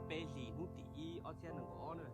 Peb hlis hnub tim ib ob txhiab nees nkaum ob na.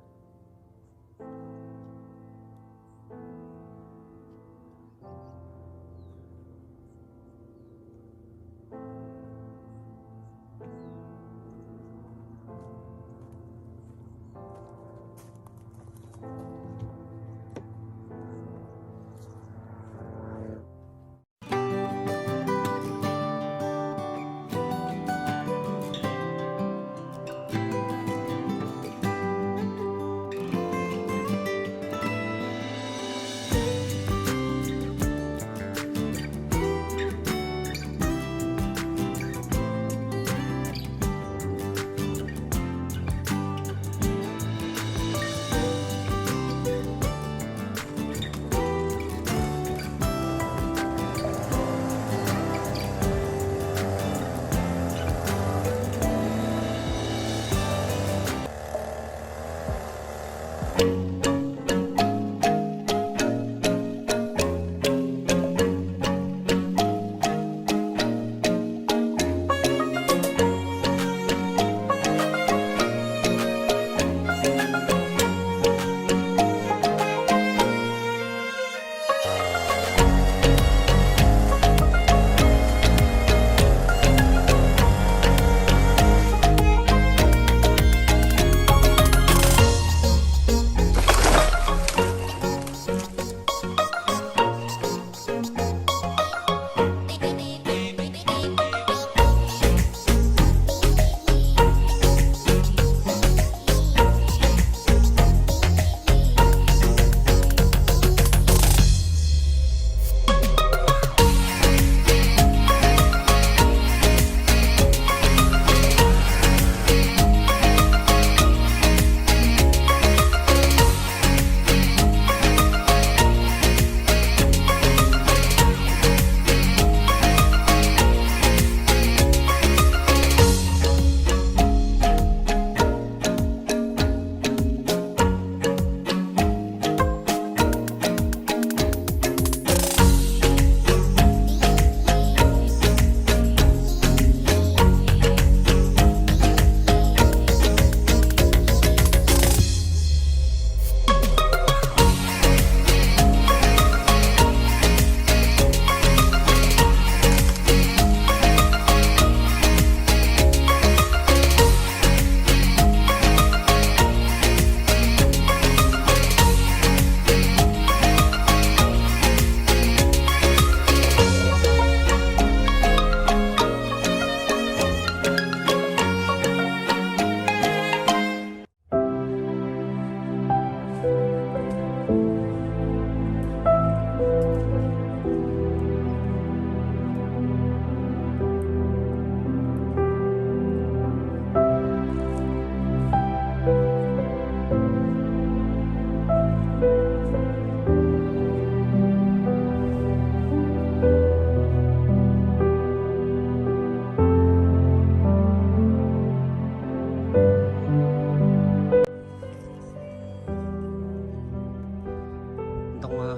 Ntoo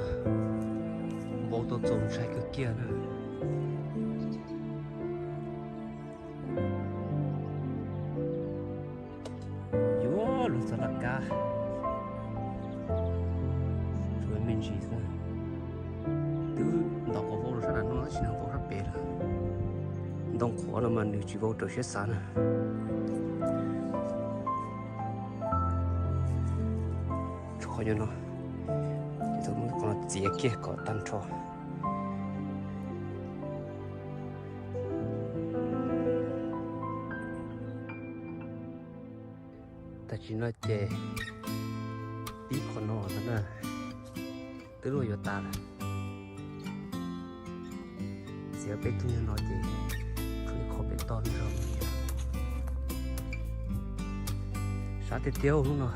vau tau txaus ntshai kawg kiag na. Yuav luag txog laj kab, tshuav me ntsis xwb. Twb ntaus kom vau rau sab nram no tab sis nws vau sab pem lawm. Ntoo qhuav no mas nws tsis vau raws siab xav na. Tshuav qhov nyob no, ces thaum muab qhov no txiav kiag kom tag nrho. Tam sim no ces pib qhov no ntag na, twb luag yuav tas lawm. Txiav peb tug nyob no ces khwv qhov pem toj nrog. Sab tiag tiag hnub no.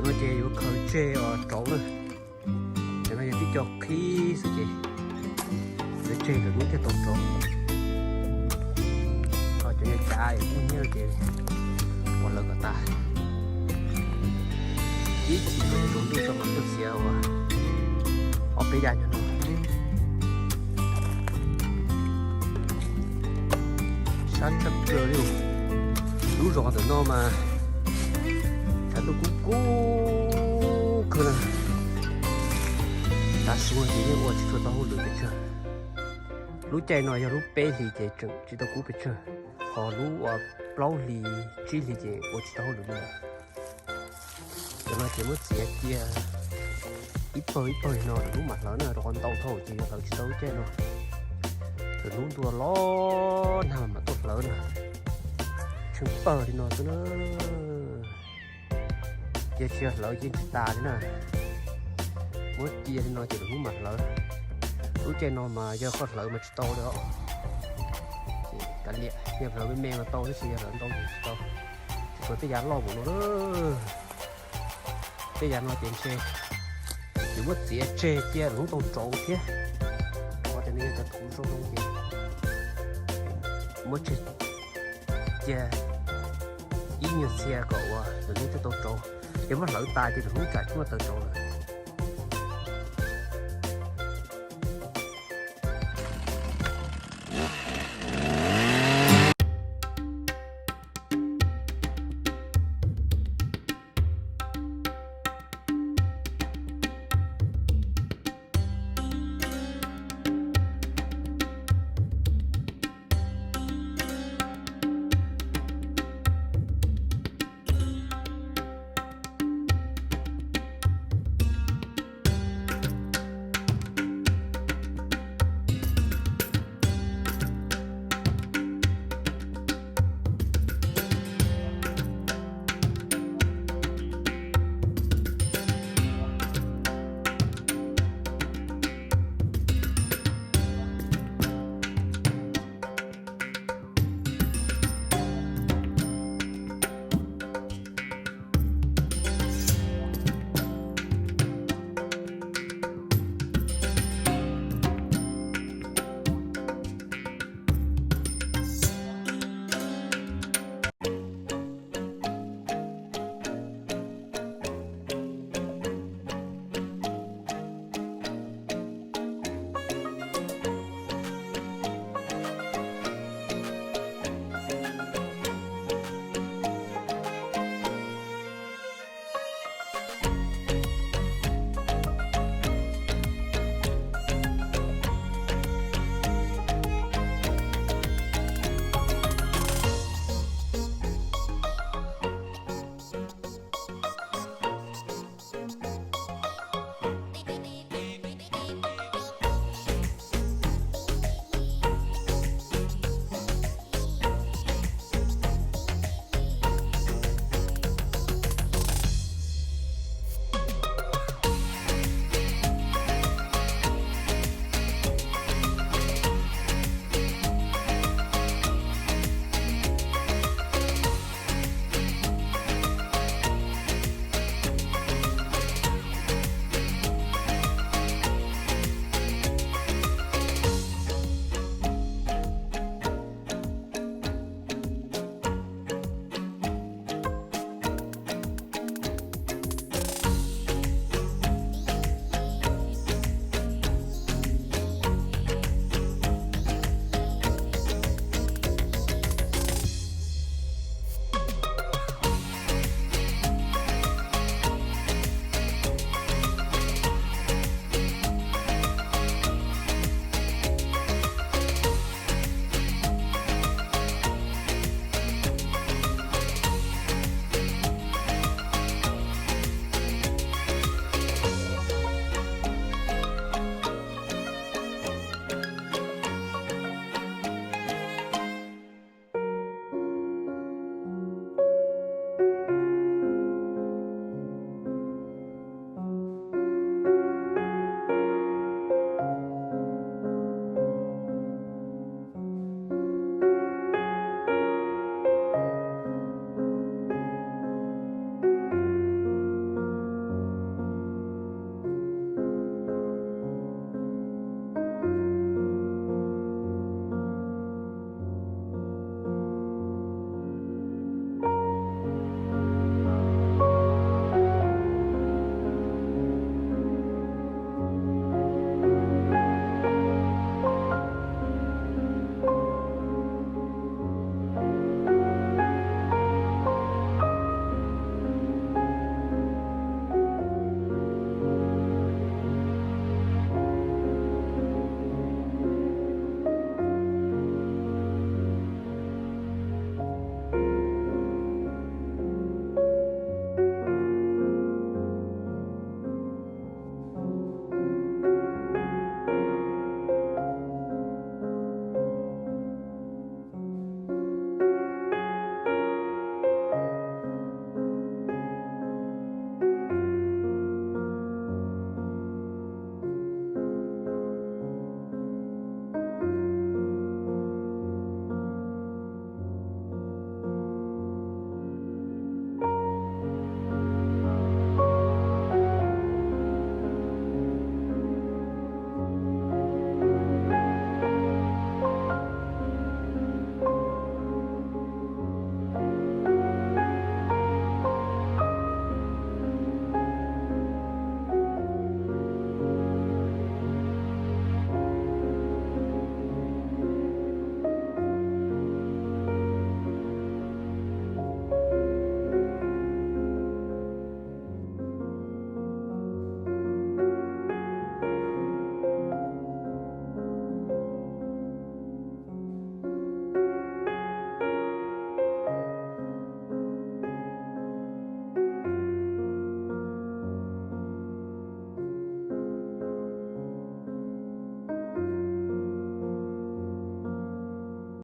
Cov no ces yuav khaws tseg uas rauv na. Cov no yog tib co qhib xwb ces yuav tseg lwm hnub thiaj tau rauv. Ho cov yog cav es kub hnyiab ces pov lawv kom tas. Ib chim no ces tsaus ntuj tso mam tuaj txiav uas ob peb yam nyuag no. Sab tshaj plaws li. Lub zos ntawm no mas tshav ntuj kub kub kawg na. Tav su no ces yeej ua tsis tshua tau hauj lwm pes tsawg. Lub caij no yog lub peb hlis ces tseem tsis tau kub pes tsawg, ho lub uas plaub hlis tsib hlis ces ua tsis tau hauj lwm li lawm. Cov no ces muab txiav cia ib pawg ib pawg li no lwm hnub mam hlawv na, rau qhov ntau dhau ces yuav hlawv tsis tau lub caij no. Lwm hnub ntua los nag mam tuaj hlawv na. Tsheej pawg li no xwb na. Yog tsis yog hlawv yeej tsis tas li na. Muab cia li no ces lwm hnub mam hlawv. Lub caij no mas yog koj hlawv mas tsis tau li os. Kav liam, yog hlawv me me mas tau tab sis yog hlawv ntau ces tsis tau. Tsuas tej yav loj mus no. Tej yav no ces ntshe yuav muab txiav tseg cia lwm hnub tau rauv thiab. Rau qhov tias nws yog cov thuv zoo no ces muab tseg cia ib nyuag txhia kom uas lwm hnub thiaj tau rauv. Yog muab hlawv tas ces lwm hnub tsam tsis muaj taws rauv lawm.